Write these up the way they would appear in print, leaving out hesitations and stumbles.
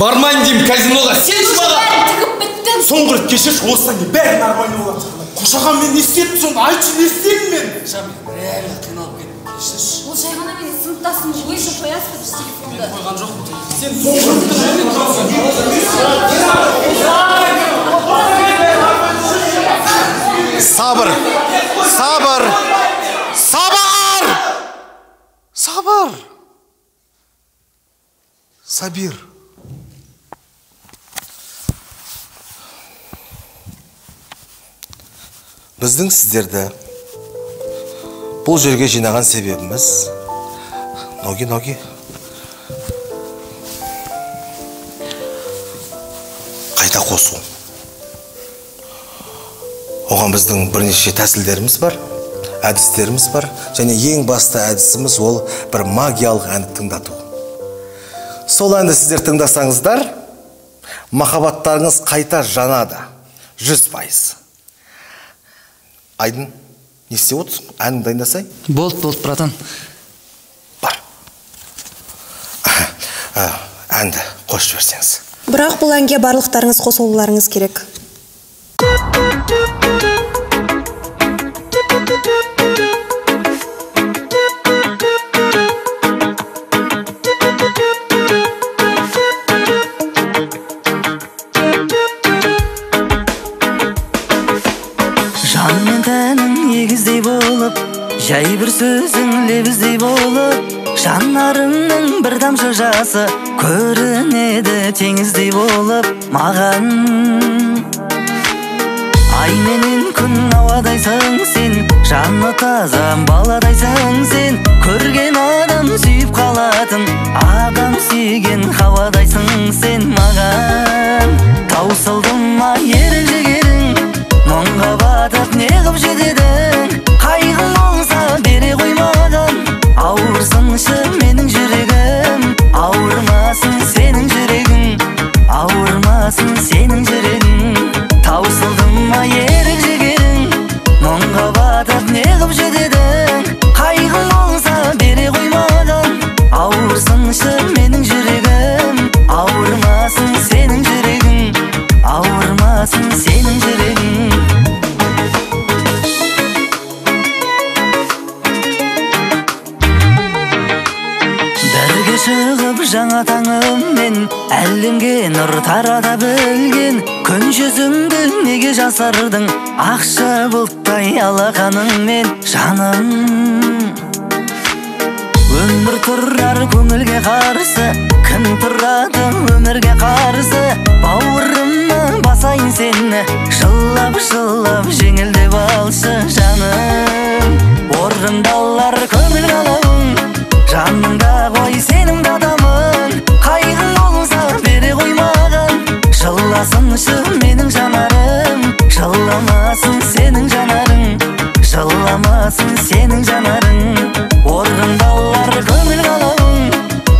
Бармайын деймін казиноға, сенші маған! Бәрін тігіп біттім. Соңғы рет кешірші, осыдан кейін бәрі нормально болады. Қошақан, мен не істедім сонда? Айтшы, не істедім мен? Жан, мен реально қиналып кеттім, кешірші. Ол жай ғана менің сыныптасым ғой, сен қоясың ба телефонды? Мен қойған жоқпын. Сен соңғы рет. Сабыр! Сабыр! Сабыр! Сабыр! Сабир. Біздің сіздерді бұл жерге жинаған себебіміз ноги-ноги қайта қосу. Оған біздің бірнеше тәсілдеріміз бар, әдістеріміз бар, және ең басты әдісіміз ол бір магиялық әнді тыңдату. Сол әнді сіздер тыңдасаңыздар, махаббаттарыңыз қайта жанады, 100%. Айдын, не істеп отырсың? Әніңді дайындасай? Болды, болды, братан. Бар. Әнді қосып жіберсеңіз. Бірақ бұл әнге барлықтарыңыз қосылуларыңыз керек. Жай бір сөзің лебіздей болып, жанарыңның бір тамшы жасы көрінеді теңіздей болып маған. Ай менен күн ауадайсың сен, жаны таза баладайсың сен, көрген адам сүйіп қалатын, адам сүйген хауадайсың сен маған. Таусылды ма ерік жігерің, мұңға батып не қып жетедің? Қайғың болса бере қоймаған, ауырсыншы менің жүрегім, ауырмасын сенің жүрегің, ауырмасын сенің жүрегің. Таусылды ма ерік жігерің, мұңға батып не қып жетедің? Қайғың болса бере қоймаған, ауырсыншы менің жүрегім, ауырмасын сенің жүрегің, ауырмасын сенің жүрегің. Бірге шығып жаңа таңыммен әлемге нұр тарата білген, күн жүзіңді неге жасырдың, ақша бұлттай алақаныңмен жаным. Өмір тұрар көңілге қарсы, кім тұрады өмірге қарсы? Бауырыма басайын сені, жылап-жылап жеңілдеп алшы жаным. Орындалар көңіл қалауың, жаныңда ғой сенің адамың, қайғың болса бере қоймаған, жыласыншы менің жанарым, жыламасын сенің жанарың, жыламасын сенің жанарың. Орындалар көңіл қалауың,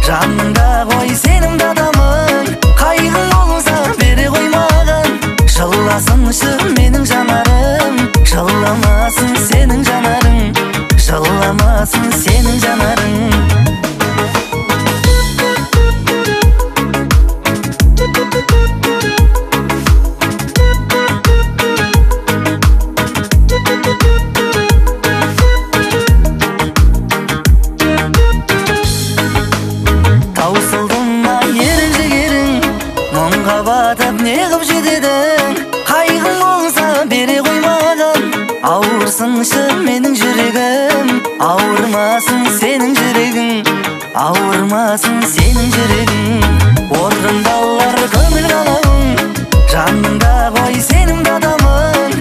жаныңда ғой сенің адамың, қайғың болса бере қоймаған, жыласыншы менің жанарым, жыламасын сенің жанарың, жыламасын сенің жанарың. Таусылды ма ерік жігерің, мұңға батып не қып жетедің? Қайғың болса бере қоймаған, ауырсыншы менің жүрегім, ауырмасын сенің жүрегің, ауырмасын сенің жүрегің. Орындалар көңіл қалауың, жаныңда ғой сенің адамың,